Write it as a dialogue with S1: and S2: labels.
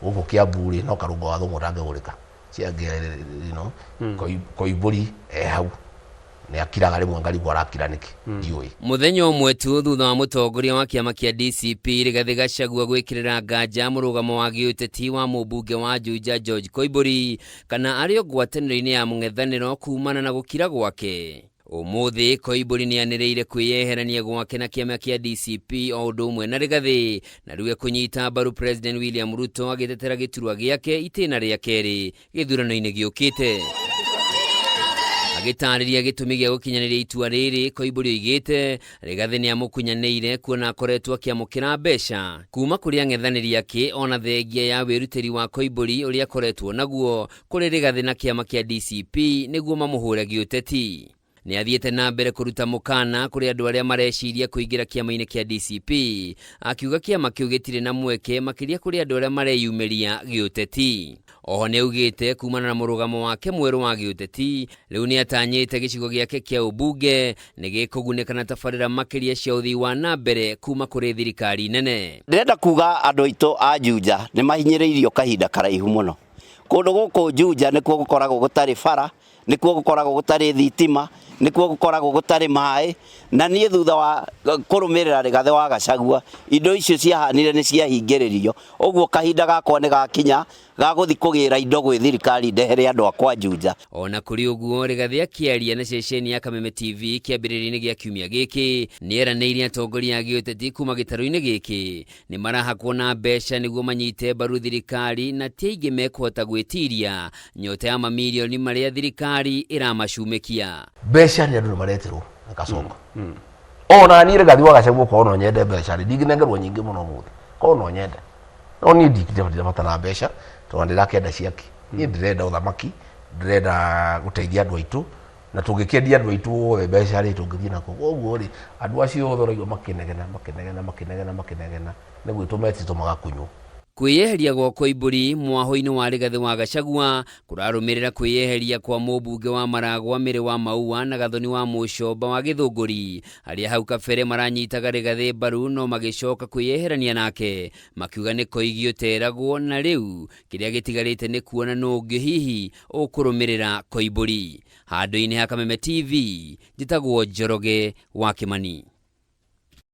S1: Gũkũ Kiambu rĩ, no Karũngo wa Thũng'wa ũtangĩgũrĩka. You know, Koimbũri e hau nĩ akiraga rĩmwe ngarigwo arakira nĩkĩ, ndiũĩ.
S2: Mũthenya ũmwe tu thutha wa mũtongoria wa kĩama kĩa DCP Rigathĩ Gachagua gwĩkĩrĩra nganja mũrũgamo wa gĩũteti wa mũmbunge wa Juja George Koimbũri kana arĩ o ngwatanĩro-inĩ ya mũng'ethanĩro kumana na gũkira gwake. Ũmũthĩ Koimbũri nĩanĩrĩire kwĩyeherania gwake na kĩama kĩa DCP o ũndũ ũmwe na Rigathĩ na rĩu ekũnyita mbaru President William Ruto agĩtetera gĩturwa gĩake itĩna rĩa kerĩ gĩthurano-inĩ gĩũkĩte. Agĩtarĩria gĩtũmi gĩa gũkinyanĩria itua rĩrĩ, Koimbũri oigĩte Rigathĩ nĩamũkunyanĩire kuona akoretwo akĩamũkĩra mbeca kuma kũrĩ ang'ethanĩri ake ona thengia ya wĩrutĩri wa Koimbũri ũrĩa akoretwo naguo kũrĩ Rigathĩ na kĩama kĩa DCP nĩguo mamũhũre gĩũteti. Nĩ athiĩte na mbere kũruta mũkana kũrĩ andũ arĩa mareciria kũingĩra kĩama-inĩ kĩa DCP, akiuga kĩama kĩu gĩtirĩ na mweke makĩria kũrĩ andũ arĩa mareyumĩria gĩũteti. Oho nĩ augĩte kumana na mũrũgamo wake mwerũ wa gĩũteti, rĩu nĩ atanyĩte gĩcigo gĩake kĩa ũmbunge nĩ gĩkũgunĩka na tabarĩra makĩria cia ũthii wa na mbere kuma kũrĩ thirikari nene.
S3: Ndĩrenda kuga andũ aitũ a Juja nĩ mahinyĩrĩirio kahinda karaihu mũno. Kũndũ gũkũ Juja nĩkuo gũkoragwo gũtarĩ bara, nĩkuo gũkoragwo gũtarĩ thitima, nĩkuo gũkoragwo gũtarĩ maĩ, na niĩ thutha wa kũrũmĩrĩra Rigathĩ wa Gachagua, indo icio ciahanire nĩ ciahingĩrĩrio, ũguo kahinda gakwa nĩ gakinya ga gũthiĩ kũgĩra indo gwĩ thirikari ndehere andũ akwa Juja.
S2: O na kũrĩ ũguo, Rigathĩ akĩaria na ceceni ya Kameme TV kĩambĩrĩria-inĩ gĩa kiumia gĩkĩ, nĩeranĩire atongoria a gĩũteti kuma gĩtarũ-inĩ gĩkĩ nĩ marahakwo na mbeca nĩguo manyite mbaru thirikari na ti aingĩ mekũhota gwĩtiria nyota ya mamirioni marĩa thirikari ĩramacumĩkia.
S1: Mbeca nĩ andũ nĩ mareterwo na kasongo. Ona niĩ Rigathi wa Gachagua korwo no nyende mbeca rĩ, ndingĩnengerwo nyingĩ mũno ũmũthĩ, korwo no nyende, no niĩ ndirabatara mbeca tondũ ndĩrakĩenda ciake. Niĩ ndĩrenda ũthamaki, ndĩrenda gũteithia andũ aitũ, na tũngĩkĩendia andũ aitũ othe mbeca rĩ, tũngĩthiĩ nakũ? Koguo rĩ, andũ acio othe ũraigua makĩnegena, makĩnegena, makĩnegena, makĩnegena, nĩ gwĩtwo metĩtwo magakunywo.
S2: Kwĩyeheria gwa Koimbũri mwahũ-inĩ wa Rigathĩ wa Gachagua kũrarũmĩrĩra kwĩyeheria kwa mũmbunge wa Maragwa Mĩrĩ wa Maua na Gathoni wa Mũcomba wa Gĩthũngũri arĩa hau kabere maranyitaga Rigathĩ mbaru no magĩcoka kwĩyeherania nake makiuga nĩ koigi ũteragwo na rĩu kĩrĩa gĩtigarĩte nĩ kuona nũ ũngĩ hihi ũkũrũmĩrĩra Koimbũri. Handũ-inĩ ha Kameme TV, njĩtagwo Njoroge wa Kĩmani.